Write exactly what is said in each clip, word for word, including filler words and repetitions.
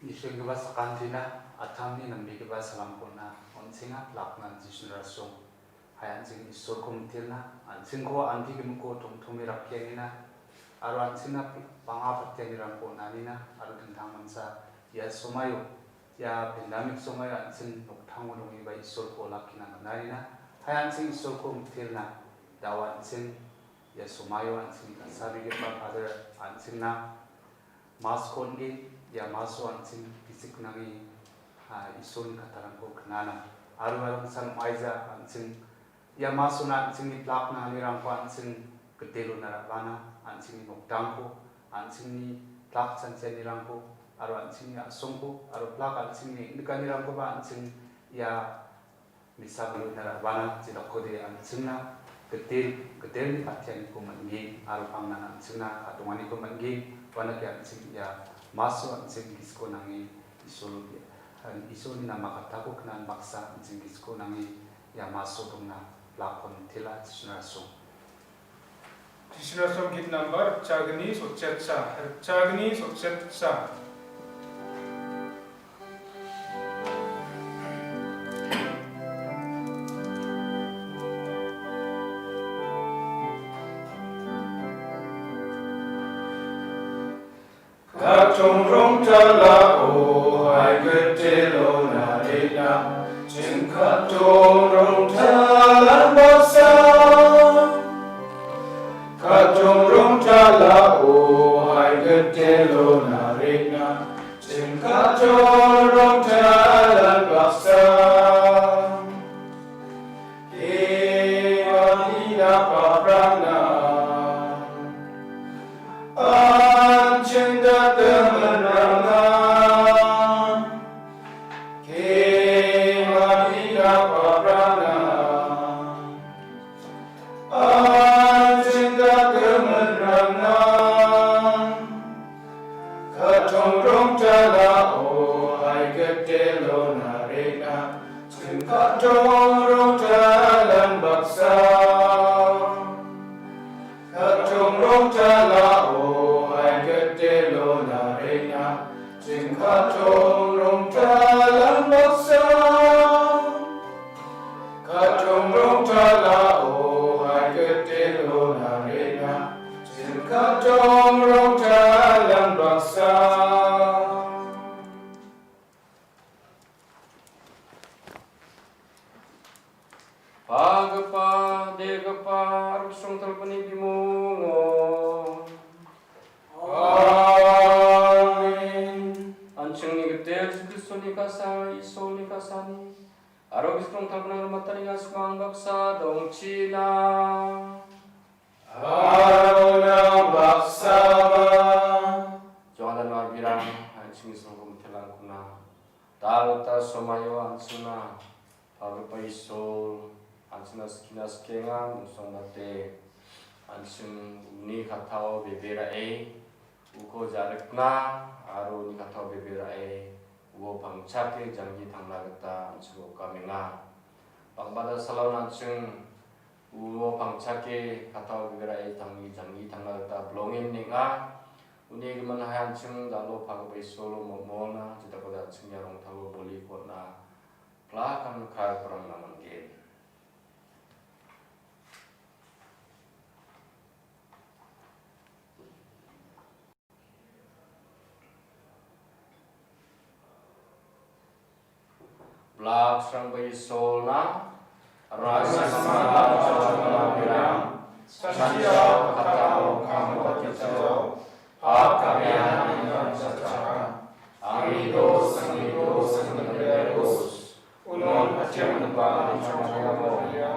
Isenggipa sakantina, atamni nambegipa salamkona on·senga, plakna Jisuni rasong. Hai an·ching Isolko mitelna, an·chingko andi gimikko tomtome rakkianina, aro an·chingna bang·a patianirangko on·anina, aro dingtangmancha ia somaio, ia pandemic somaio an·ching noktango dongipa Isolko olakkina man·anina. Hai an·ching Isolko mitelna, da·o an·ching ia somaio an·chingni gasabegipa Father an·chingna Masko on·gen, ia maso an·ching gisik nange, ah, Isolni kattarangko knana. Aro aro san maija an·ching, ia masona an·chingni plak nanganirangko an·ching gitelona ra·bana, an·chingni noktangko, an·chingni plak chanchianirangko, aro an·chingni a·songko, aro plak an·chingni nikanirankoba an·ching ia Misa baluna ra·bana, jedakode an·chingna gitel, gitelni patianiko man·gen, aro pangnan an·chingna ka·donganiko man·gen, uanake an·ching ia maso an·ching gisiko nange Isol, Isolni nama kattako knan baksa an·ching gisiko nange ia maso dongna lakon tela Jisuna rasong. Jisuna rasong git nambar rikchagni sotchetsa, rikchagni sotchetsa. Katong rongtalao hai gitelo narina, ching katong rongtalan baksa. Katong rongtalao hai gitelo narina, ching katong rongtalan baksa. Kemani napaprangna, an·ching dake minrangna. Kemani napaprangna, an·ching dake minrangna. Katong rongtalao hai gitelo narina, ching katong rongtalan baksa. Katong rongtalao hai gitelo narina, ching katong rongtalan baksa. Katong rongtalao hai gitelo narina, ching katong rongtalan baksa. Pagipa, degipa, aro gisrongtalgni bimungo. Amen. An·chingni gitel Jisu Kristoni kasari, Isolni kasani, aro gisrongtalgni ramatanina simang baksa dongchina. Aro nang baksaba. Joanna marbirang, an·chingni songko mitelangkuna. Dalta somaio an·chingna, pagipa Isol, an·chingna skina skienga, mungsongbate, an·ching uni kattao bebe ra·e, uko ja·rikna, aro uni kattao bebe ra·e, uo pangchake janggi tangna gita an·ching okamenga. Bang·bada salon an·ching uo pangchake kattao bebe ra·e tangni janggi tangna gita bilongen neng·a. Uni gimin hai an·ching dal·o pagipa Isolo mo-, molna, jedakode an·ching ia rongtalo boliko on·a. Plakan kaiprang namanggen. Blaksrangba Isolna, Raja Samala Jawabirang, Satia Katao Kangwati Jao, Pakabian Ikan Sacha, Angido Sangido Sangido, Unon Patiam Nupa Nupa Nupa Nupa,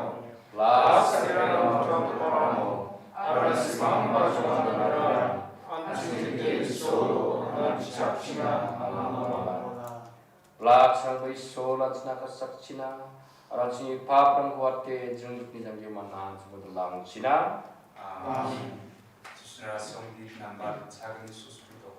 Las Sakirano Nupa Nupa Nupa, Aran Simamba Jawabirang, Anjing Solo, Anjing Chapchina, Anang Nupa. Blaksrangba Isol an·chingna kasakchina, aro an·chingni paprangko wate jringjrikni janggi man·a an·chingko dilangchina. Amen. Jisuna songdi nambar sagni suskuto.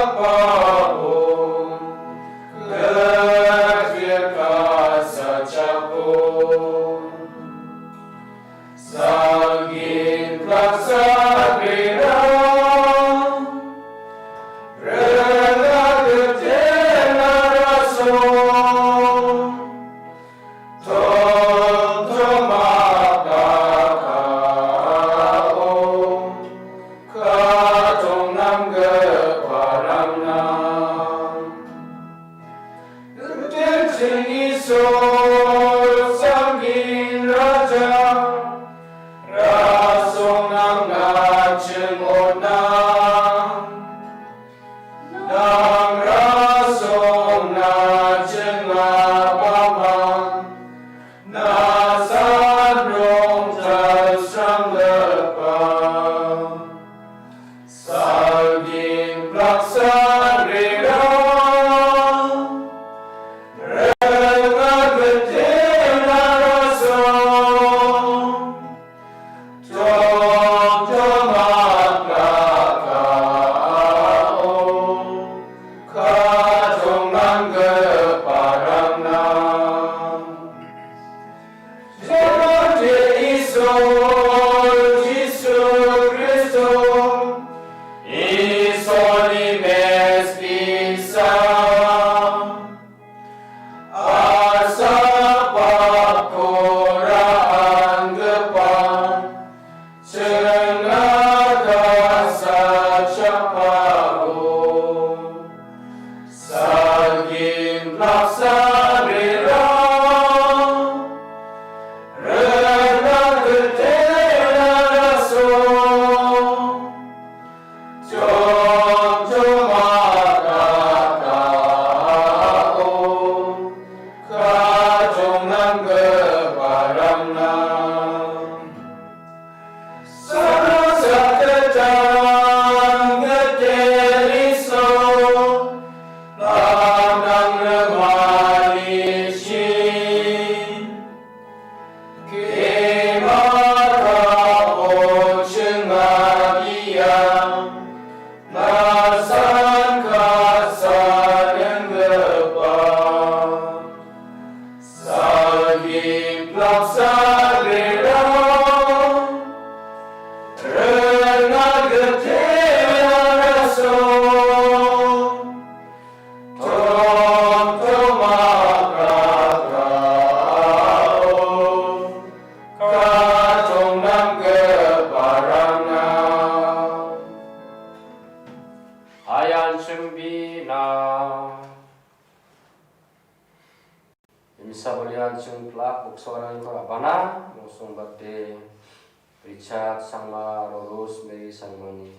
Babo, kekeka sachapo, sangin plaksa bera, rela ketena raso, Tom tom apakao, katong namgiparangna. Gittin Isol, sangin Raja, rasong nangna chingona. Nang rasong na chingapama, na sanrong talsranggipa. Salgin plaksa rera, renga gittin na rasong. Tom tom apakao, katong namgiparangna. Jemaat Isol, Jisu Kristo, Isolni mespisa. Asapako ra·anggipa, chingaka sachapao, salgin plaksa rera, rena gittin na rasong. Tom tom apakao, katong namgiparangna. Sana saketang gete riso, lamdang remanishi. Kemaka o chinga dia, nasan kasa nenggepa. Salgin plaksa rera, rena gete na rasong. Tom tom apakao, katong namgiparangna. Ayan chungbina. Imsa balian chungplak boksoanangko abana, mosong bate, Richard Sangma aro Rosemary Sangmani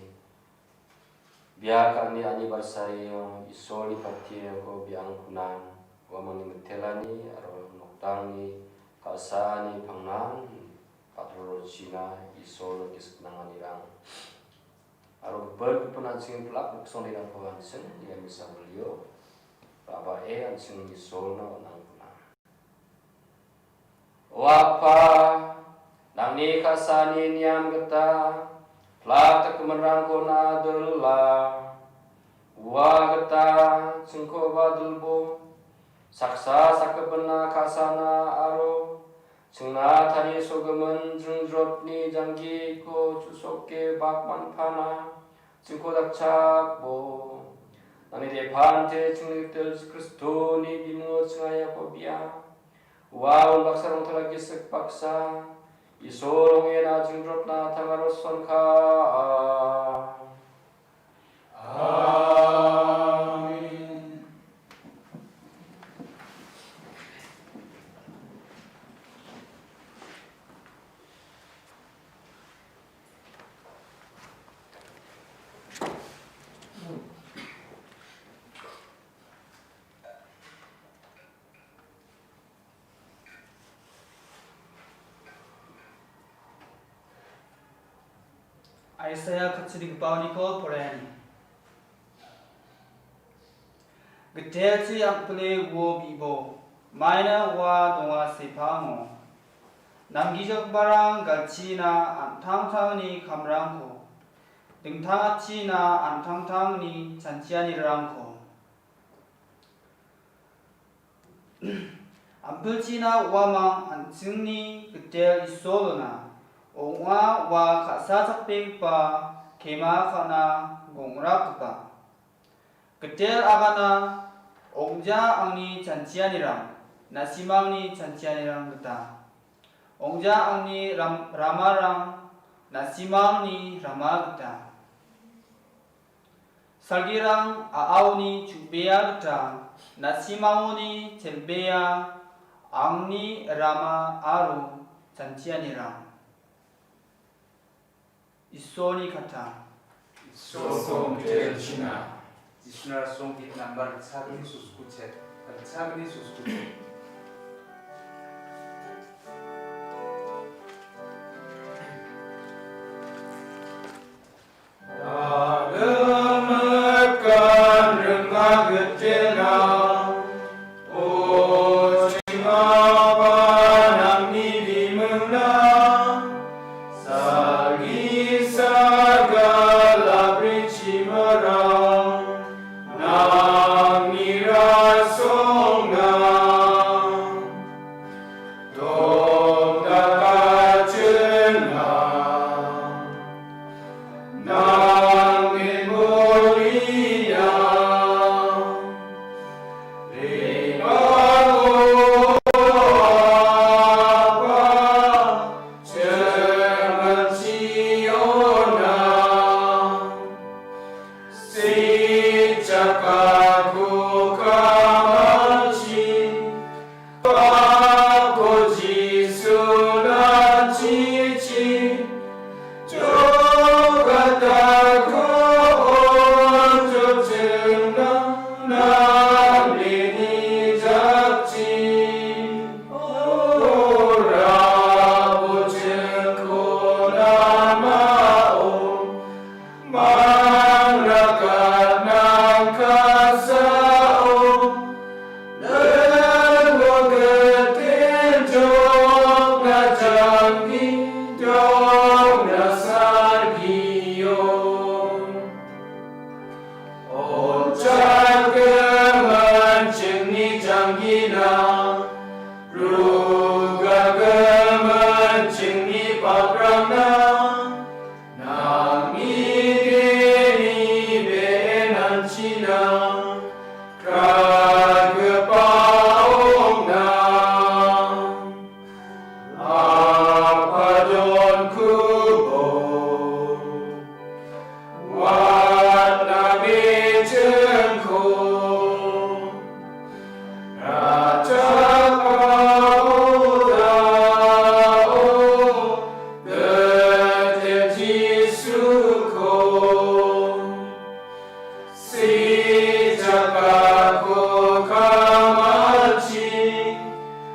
bia ka·ani anniversary-o Isolni party-ko biang kunang, uamangni mitelani aro nokdangni ka·saani pangnang patrorochina Isolni gisik nanganirang. Aro gipin gipin an·ching plak boksonirangko an·ching ia misa bolio raba'e an·ching Isolna on·angkuna. O Apa, nangni ka·sani niam gita plak dakgiminrangko na·adila. Ua gita chingkoba dilbo, saksa sakgipinna ka·sana aro chingna tarisogimin jingjrotni janggiko chusoke bakmanpana chingko dakchakbo. Nangni depante chingni gitel Kristoni bimungo chingaiako bia. Ua unbaksa rongtala gisik baksa, Isol ong·e na jingjrotna tangaro sonka. Amen. Aisaia kachirigipaoniko poraiani. Giteti angpile uo bibo, maina ua donga sepango. Namgijagiparang galchina an·tangtangni kamrangko Dingtangachina an·tangtangni chanchianirangko. Ampilchina uamang an·chingni gitel Isolona ong·a ua ka·sa chakbegipa kema ka·na gongrakgipa. Gitel agana ong·ja angni chanchianirang, na·simangni chanchianirang gita. Ong·ja angni ram-, ramarang, na·simangni rama gita. Salgirang a·aoni chubea gita, na·simangoni chel·bea angni rama aro chanchianirang. Isolni kata. Isolko mitelchina. Isna songkit nambar sagni suskuchet. Sagni suskuchet. Dagemekan rengagitena. O Ching Apa nangni bimingna, salgi sagal abrichimarang nangni rasongna, tokdakachenga. Nangni mulia, rimao Apa, jangan Ziona, sejak aku kamarci, Bako Jisu na chichi, jokatako onjok chingna nang bini jakchi. Ora bojengko namao, mangrakat nang kasao, Nangko gitel jokna janggi, jokna salgio. Ojak kemanchingni janggina, ruga kemanchingni paprangna, nangni deni benanchina, Kragipa ong·a, Apadon kubo, watna bijingko, Rajako dao, Gitel Jisuko. Sejak ako kamarci,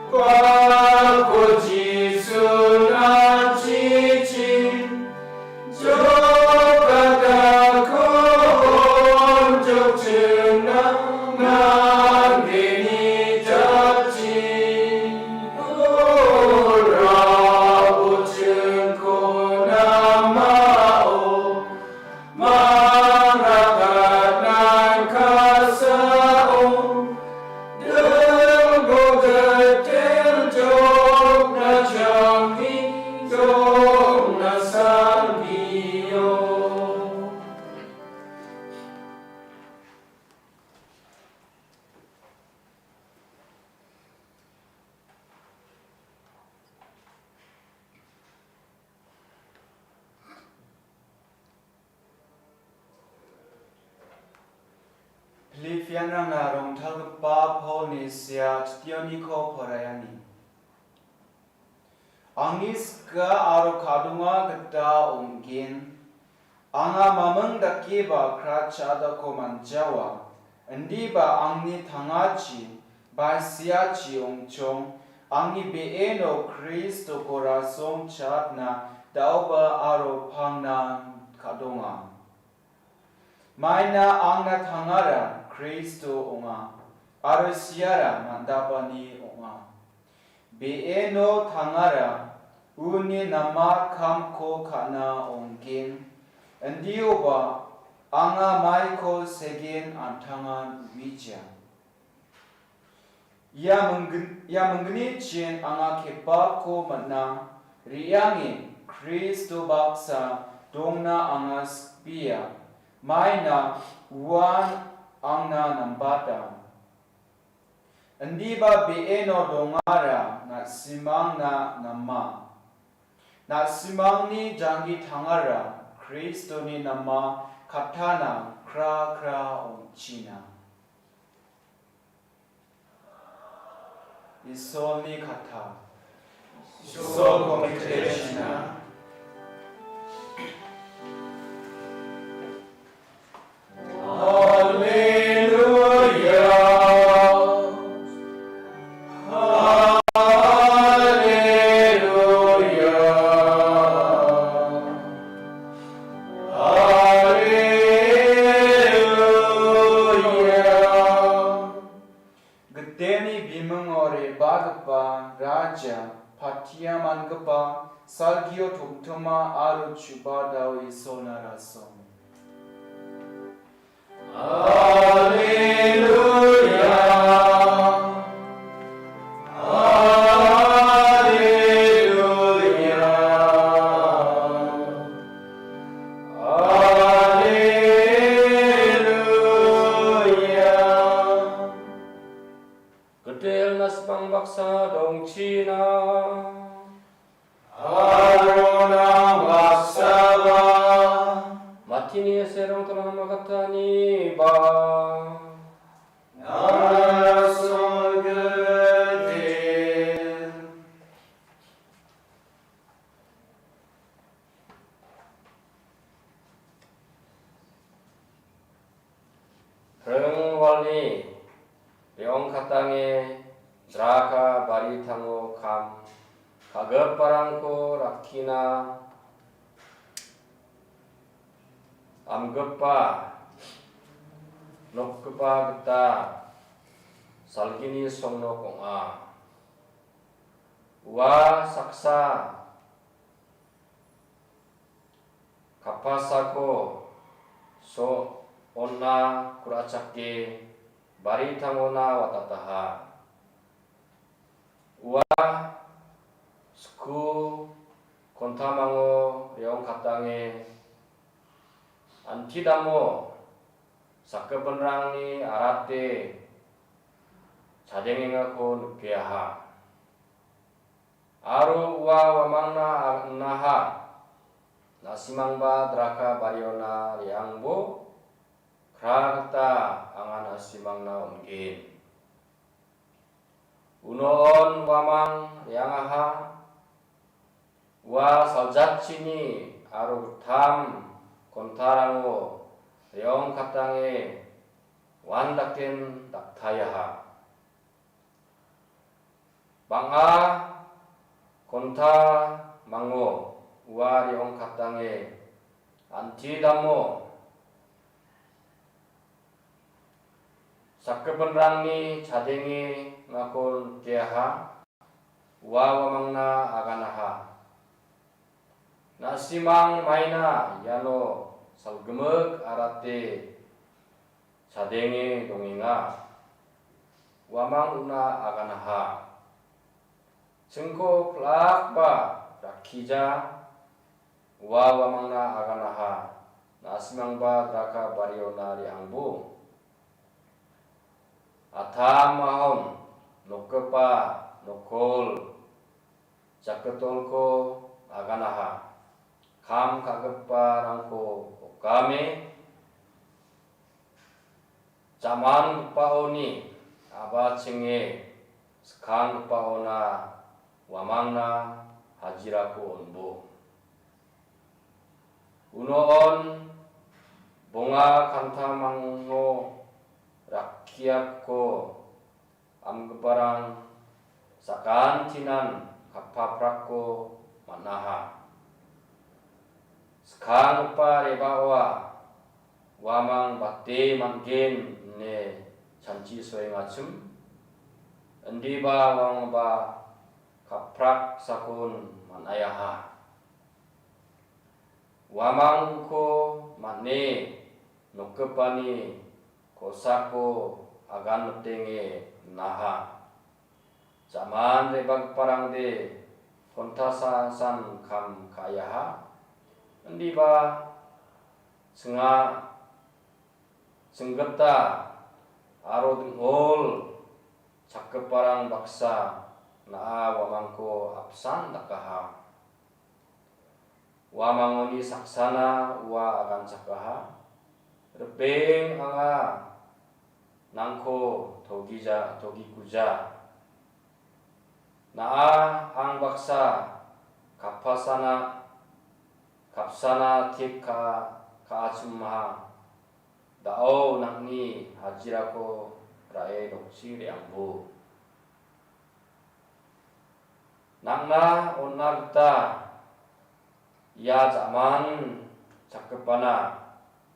Bako Jisu na chichi, jokatako onjok chingna nang bini jakchi. Ora bojengko namao, mangrakat nang kasao, dengbo gitel jokna janggi, jokna salgio. Filipianrangna rongtalgipa Paulni sea Titioniko poraiani. Angni sika aro kadonga gita ong·gen. Anga maming dakeba kra cha·dako manjawa. Indiba angni tangachi, bai siachi ong·chong, angni be·eno Kristoko rasong cha·atna da·oba aro pangna ka·donga. Maina angna tangara Kristo ong·a, aro siara man·dabani ong·a. Be·eno tangara uni nama kamko ka·na ong·gen, Indioba anga maiko segen an·tangan u·ija. Ia mingin-, ia mingni chin anga kepako man·a, re·ange Kristo baksa dongna anga sikbia, maina uan angna nambata. Indiba be·eno dongara na·simangna nama. Na·simangni janggi tangara Kristoni nama katana kra kra ong·china. Isolni kata. Isol komitechina. Haleluya. Haleluya. Haleluya. Giteni bimingo re·bagipa Raja, patia man·gipa, salgio tomtoma aro chubadao Isolna rasong. Haleluya. Haleluya. Haleluya. Gitel na·simang baksa dongchina. Aro nang baksaba. Matini serong tolong makatani ba. Nang sorgede. Ring walni re·ong katange draka baritango kam ka·giparangko rakkina amgipa nokgipa gita salgini songnok ong·a. Ua saksa kapasako so-, on·na ku·rachake baritangona watataha. Ua sku kontamango re·ong katange antidamo sakgipinrangni arate chadengengako nikeaha. Aro ua uamangna aganaha, na·simangba draka bariona re·angbo, kra gita anga na·simangna on·gen. Uno on uamang re·angaha, ua saljachini aro gittam kontarango re·ong katange uandaken daktayaha. Bang·a kontamango ua re·ong katange antidamo sakgipinrangni chadengengako nikeaha, ua uamangna aganaha. Na·simang maina iano salgimik arate chadenge dongenga. Uamang una aganaha. Chingko plakba rakkija, ua uamangna aganaha. Na·simangba draka bariona re·angbo. Atam ahom nokgipa nokol jakgitolko aganaha. Kam ka·giparangko okame, jamanggipaoni a·bachenge skanggipaona uamangna hajirako on·bo. Uno on bonga kantamango rakkiako amgiparang sakantinan kapaprakko man·aha. Skanggipa re·baoa uamang bate man·gen ine chanchi soengachim, indiba uamangba kapraksakon man·aiaha. Uamangko man·e nokgipani kosako aganmitenge naha. Jaman rebagiparangde kontasa san kam ka·aiaha. Indiba singa singgita aro ding·ol chakgiparang baksa na·a uamangko apsan dakaha. Uamangoni saksana ua aganchakaha. Ripeng anga nangko togija-, togikuja. Na·a ang baksa kapasana, kapsana tik ka-, ka·achimha. Da·o nangni hajirako ra·e nokchi re·angbo. Nangna on·na gita ia ja·man chakgipana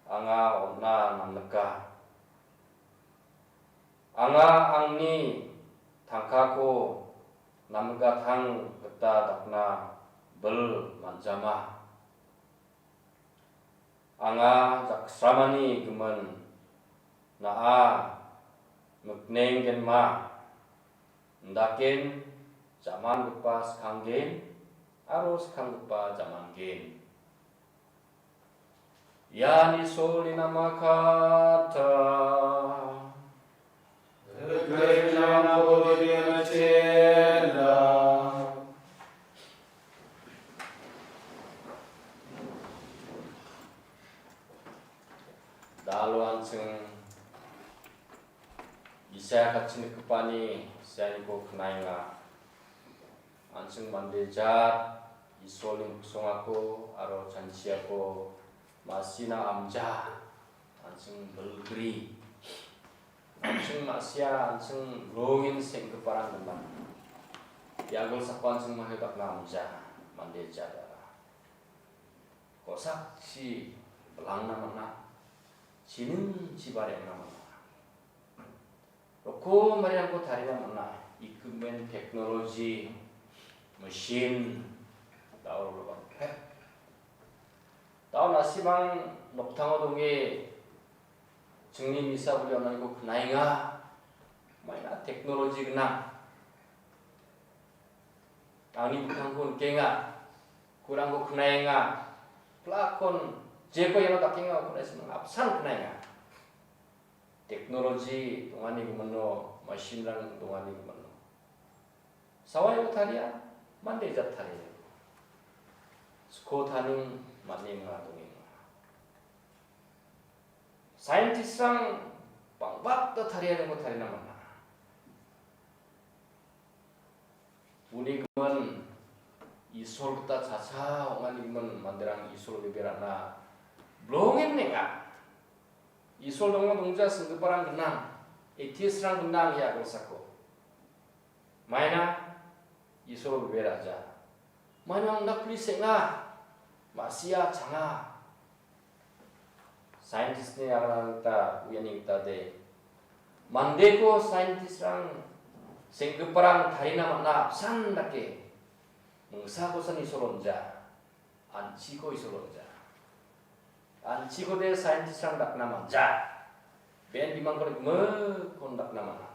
anga on·na namnika. Anga angni tangkako namgatang gita dakna bil man·jama. Anga jaksramani gimin na·a miknenggenma, indaken jamangipa skanggen aro skanggipa jamangen. Iani solni namakata. Dalo an·ching Isaiah katchi nikgipani sianiko knaenga. An·ching mande jat Isolni miksongako aro chanchiako ma·sina amja, an·ching bilgri. An·ching ma·sia, an·ching rongen seng·giparang gnang. Ia gilsako an·ching maheo dakna amja, mande jadara. Kosakchi bilangna man·a, chining chibarengna man·a. Rokom mariangko tarina man·a. Equipment, technology, machine, daurok bangkek. Daun asimang noktango donge, chingni misa boli onaniko knaenga. Maina technology gnang. Angni mikkangko nikenga. Kurangko knaenga. Plakon jeko iano dakenga, uko asimang apsan knaenga. Teknologi dongani gimino, machinerang dongani gimino. Sawaio taria, mande jat taria. Sko taning maninga dongenga. Scientistrang bangbata tarianiko tarina man·a. Uni gimin Isol gita chacha ong·ani gimin manderang Isol bebe ra·na bilongen neng·a. Isol donga dongja singgiparang gnang, atheist-rang gnang ia agilsako. Maina Isol bebe ra·ja. Maina ong·dakpli seng·a, ma·sia changa. Scientist-ni aganani gita, uiani gita de. Mandeko scientist-rang, seng·giparang tarina man·a apsan dake. Mingsakosan Isol on·ja. An·chiko Isol on·ja. An·chikode scientist-rang dakna man·ja. Ben bimangkode gimikkon dakna man·a.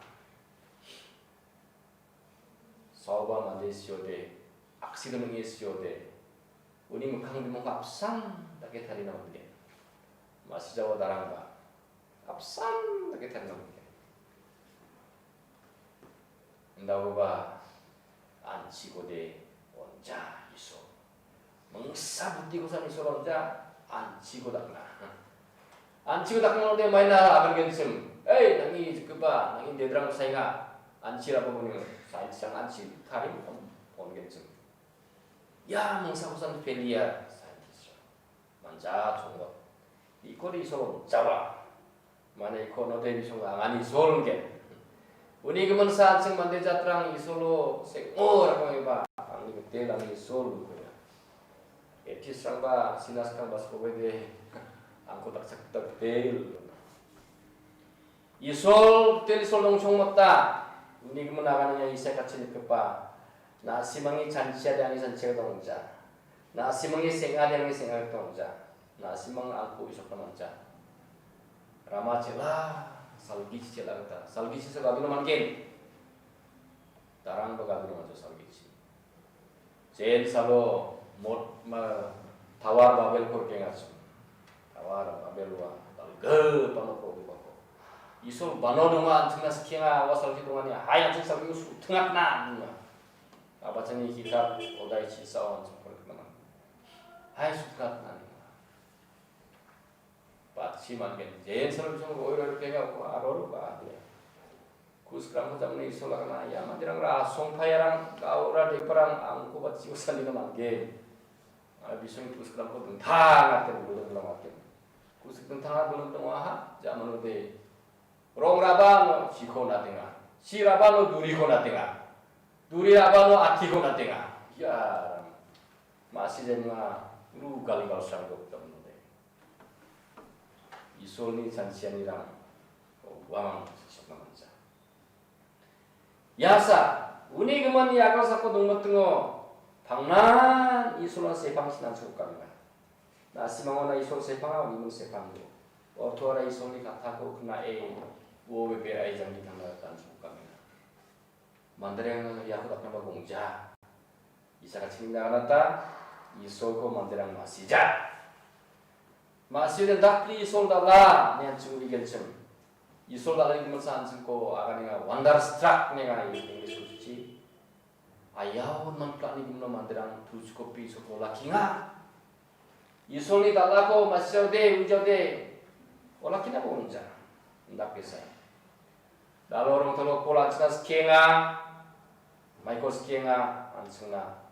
Saoba mande siode, aksi gnang ong·e siode, uni mikkang bimangko apsan dake tarina man·gen. Ma·sijao darangba apsan dake tarina man·gen. Indakoba an·chikode on·ja Isol. Mingsa butikosan Isol on·ja, an·chiko dakna. An·chiko dakna ong·ode maina agangenchim. Hei, nang·ni jikgipa, nang·ni dedrang saenga, an·chi raba muni. Scientist-rang an·chi tarim on-, on·genchim. Ia mingsakosan failure scientist-rang. Manja chongmot. Ikode Isol on·jawa. Mane iko node bisonga angani Isol ong·gen. Uni giminsa an·ching mande jatrang Isolo seng·o rakongeba, angni gitel angni Isol ong·genga. Atheist-rangba, sinas kangba skobede, angko dakchakgita gitel. Isol, gitel Isol dongchongmota. Uni gimin aganina Isai katchi nikgipa. Na·simangni chanchiade angni chanchiade dongja. Na·simangni seng·a, derangni seng·a gita ong·ja. Na·simang angko isokna manja. Rama chel·a, salgichi chel·a gita. Salgichi sa gabino man·gen. Darangba gabino manja salgichi. Jen salo mot ma tawar Babel korkengachi. Tawar Babel ua balge pano ko bako. Isol bano donga an·chingna sikenga, ua salgi dongani. Hai an·ching salgi su tengatna ninga. Abachani kitab odai chisa an·ching korkenga. Hai su tengatna ninga. Patchi man·gen. Jen salo bisong roi roi roi pega ko aro ro ba dia. Kuskram ko jamne isola kana ya mandirang ra song payarang gaura deparang angko patchi usani na man·gen. Ara bisong kuskram ko dingtang ate bulu dingtang ate. Kusik dingtang bulu dingtang ha jamano de. Rong rabano chiko natenga. Si rabano duriko natenga. Duri rabano atiko natenga. Ya. Masi jenga ru gal gal sang dok dam de. Isolni chansianirang uamang sisokna manja. Iasa, uni gimin iagal sako dongmitingo, pangnan Isolna sepang sinan sokamenga. Na·simangona Isol sepanga unimin sepangdo. Ortoara Isolni katako knae, uo beberai janggi tangna tan sokamenga. Mandereng iako daknaba gongja. Isaka chingna ganata, Isolko manderang masija. Masija dakli Isol dala, nian chinguri genchim. Isol dala ni mansa anchingko aganenga wonderstruck nenga English suchi. Ayau nangplani gimno manderang tujuh kopi Isolko lakinga. Isolni dal·ako ma·siode, ujaode, olakina bo ong·ja. Indakesa. Dalo rongtalo Pol an·chingna skienga, maiko skienga, an·chingna.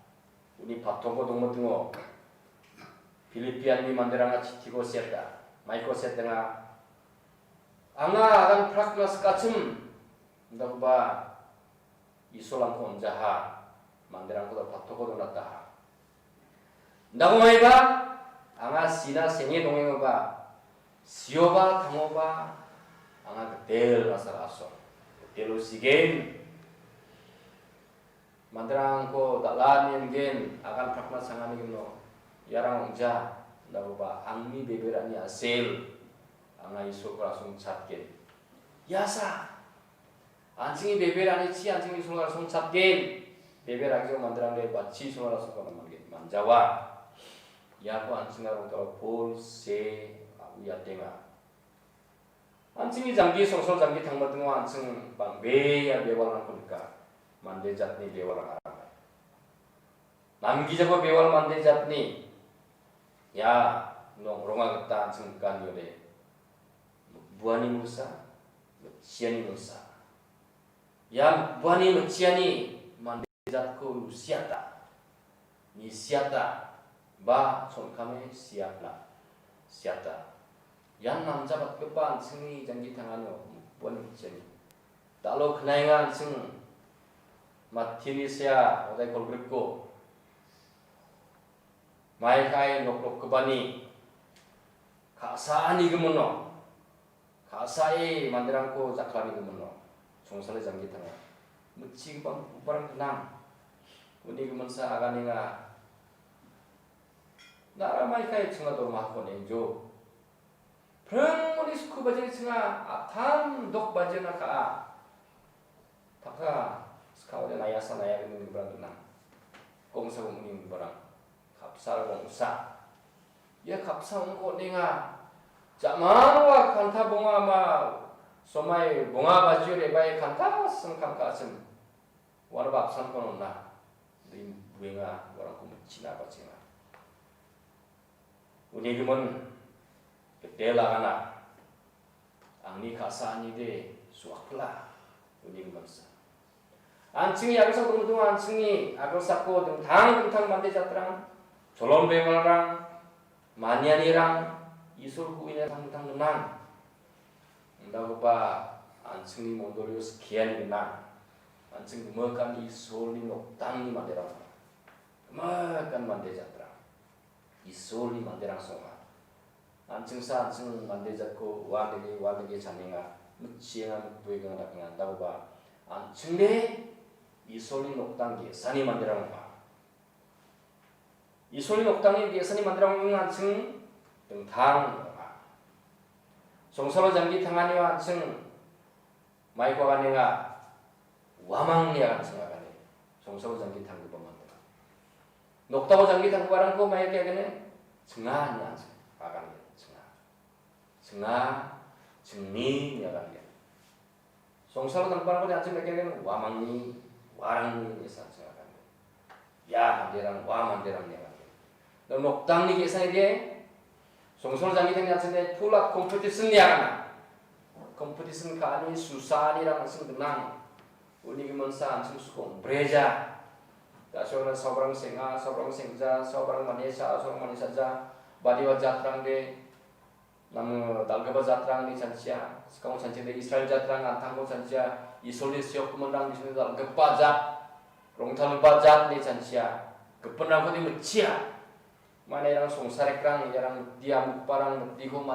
Uni patongko dongmitingo. Filipianni manderanga chitiko siata, maiko siatenga. Anga agan prakna sikachim, indakoba Isolangko on·jaha, manderangko da patoko donataha. Indako maiba, anga sina senge dongengoba, sioba tangoba, anga gitel asal asong. Gitelo sigen. Manderangko dal·ani ingen, agan prakna sangani gimno. Iarang ong·ja, indakoba angni beberani asel, anga Isolko asong chatgen. Iasa, An·chingni beberanichi an·chingni Isolna rasong chatgen. Beber agijok manderangde bachi Isolna rasongko man·gen. Manjawa. Iako an·chingna rongtalo Pol se a·uiatenga. An·chingni janggi songsol janggi tangbatingo an·ching bang·bea bewalrangko nika. Mande jatni bewalrang aramai. Namgijaba bewal mande jatni. Ia nong ronga gita an·ching nika niode. Buani musa, mitchiani musa. Ia buani mitchiani mande jatko rusiata, nisiata, ba chon·kame siatna, siata. Ian namjabatgipa an·chingni janggi tanganio buani mitchiani. Dal·o knaenga an·ching Mattini sea odai kolgrikko. Maikai nokrokgipani ka·saani gimino, ka·sae manderangko jaklani gimino, songsale janggi tanga. Mitchigipa uparang gnang. Uni giminsa aganenga, na·ra maikai chinga dormahako nengjo. Pringoni sku bajeni chinga, aptan dok bajena ka·a. Taka, skao de nayasa naya gini gibrang gnang. Gongsa gongni gibrang. Kapsal gongsa. Ia kapsa ongko nenga. Jamangwa kanta bonga ma, somai bonga bajio rebai kanta sengkang kasim. Wara bapsan kononna. Ring buenga, warang kumichina bachenga. Uni gimin, gede lagana. Angni ka·saanide suakpila, uni giminsa. An·chingni agilsak dongdong, an·chingni agilsako dingtang dingtang mande jatrang, cholon bemalrang, manianirang, Isol ku·ina dingtang dingtang gnang. Indagipa an·chingni mondolio skiani gnang. An·ching gimikan Isolni noktangni manderang. Gimikan mande jatrang. Isolni manderang songa. An·chingsa an·ching mande jatko uandege, uandege chanenga, mitchienga, mitbuenga dakenga. Dakoba an·chingde Isolni noktang ge·sani manderang ong·a. Isolni noktangni ge·sani manderang an·ching dingtang ong·a. Songsalo janggi tanganiba an·ching maiko aganenga, uamangni an·ching agane. Songsalo janggi tanggipa manderang. Noktao janggi tanggiparangko maiko agane, chinga ine an·ching agane, chinga. Chinga, chingni ine agane. Songsalo tanggiparangko an·ching maiko agane, uamangni, uarangni ine an·ching agane. Ia manderang, ua manderang ine agane. Noktangni ge·sa ide, songsalo janggi tangani an·ching ide, full of competition ine agana. Competition ka·ani, susaanirang an·ching gnang. Uni giminsa an·ching suko ong·breja. Da·sona sabrang seng·a, sabrang seng·ja, sabrang manesa, sabrang manesaja. Badiba jatrangde, namo dal·gipa jatrang ine chanchia. Skang chanchia de Israel jatrang an·tangko chanchia. Isolni seokgiminrang bisingni dal·gipa jat, rongtalgipa jat ine chanchia. Gipinrangkode mitchia. Mane iarang songsarekrang, iarang miti amukparang, mitiko mane